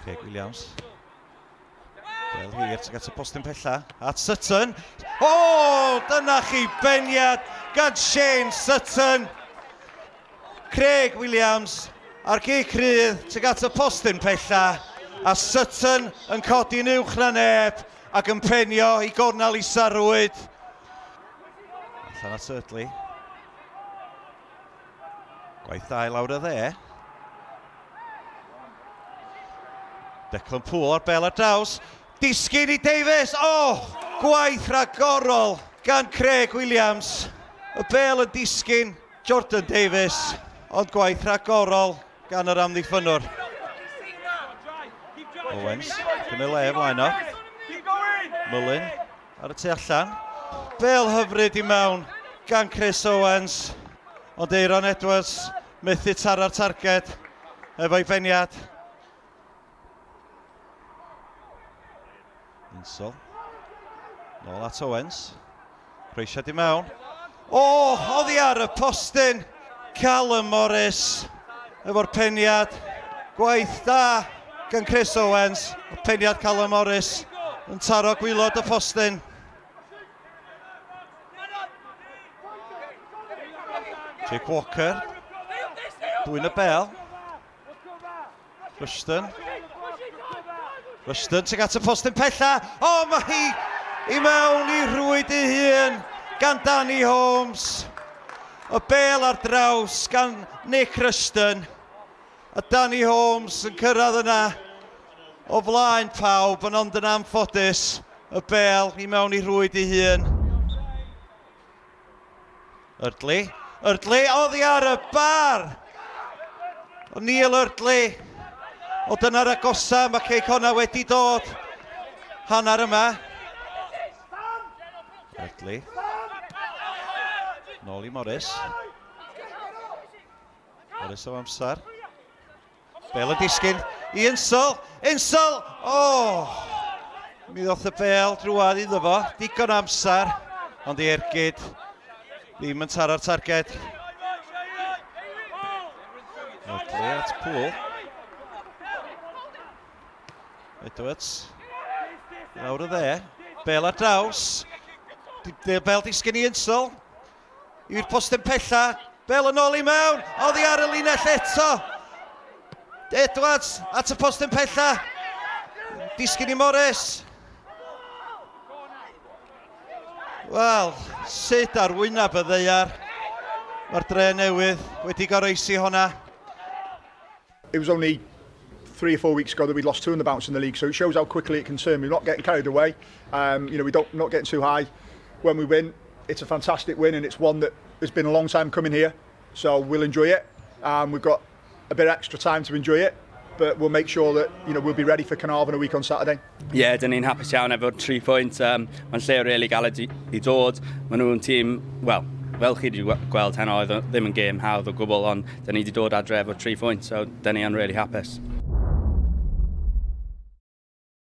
Craig Williams. Bel hir tuag at y postyn pella. At Sutton. O, oh, dyna chi beniad gan Shane Sutton. Craig Williams a'r gic rhydd tuag at y postyn pella. A Sutton yn codi'n uwch na neb ac yn penio i gornel isa rwyd. Allan at Sudley. Gwaith da i lawr y dde. Declan Poole ar bel ar draws. Disgyn i Davies! O! Oh, gwaith rhagorol gan Craig Williams. Y bel yn disgyn Jordan Davies, ond gwaith rhagorol gan yr amddiffynnwr. Owens, gymryd le flaen o. Mullin ar y tu allan. Bel hyfryd i mewn gan Chris Owens, ond Aaron Edwards methu tara'r targed efo'i beniad. Insol. Nôl at Owens. Croesiad i mewn. O, oh, oddi ar y postyn. Callum Morris efo'r peniad. Gwaith da gan Chris Owens. Y peniad Callum Morris yn taro gwylod y postyn. Jake Walker. Dwy'n y bel. Rushton. Rushton tuag at y postyn pella. O, oh, mae hi i mewn i rhwyd ei hun gan Danny Holmes. Y bel ar draws gan Nick Rushton. A Danny Holmes yn cyrraedd yna o flaen pawb, yn ond yn anffodus, y bel i mewn i rhwyd ei hun. Erdley. Erdley oddi ar y bar! O Neil Erdley. O dyna'r agosa mae Cei Connah wedi dod. Hanner yma. Erdley. Nôl i Morris. Morris o amser. Bel yn disgyn i Insel. Insel! O! Oh! Mi ddoth y bel drwad iddo fo. Digon amser, ond ei ergyd ddim yn taro'r targed. Medley at Poole. Edwards. Lawr y dde. Bel ar draws. Bel disgyn i Insel. I'r postyn pella. Bel yn ôl i mewn. Oddi ar y linell eto. Edwards at y postyn pella. Disgyn i Morris. Wel, sut ar wyneb y ddeiar mae'r dre newydd wedi goroesi honna. It was only three or four weeks ago that we'd lost two in the bounce in the league, so it shows how quickly it can turn. We're not getting carried away. Um, you know, we don't not getting too high. When we win, it's a fantastic win, and it's one that has been a long time coming here. So we'll enjoy it. Um, we've got a bit extra time to enjoy it, but we'll make sure that you know we'll be ready for Carnarvon a week on Saturday. Ie, yeah, dyn ni'n hapus iawn efo'r 3 pwynt. Um, Mae'n lle really galed i, i dod. Maen nhw'n tîm, wel, fel chi wedi gweld heno, oedd ddim yn gêm hawdd o gwbl, ond dyn ni wedi dod adre efo 3 pwynt, so dyn ni yn really hapus.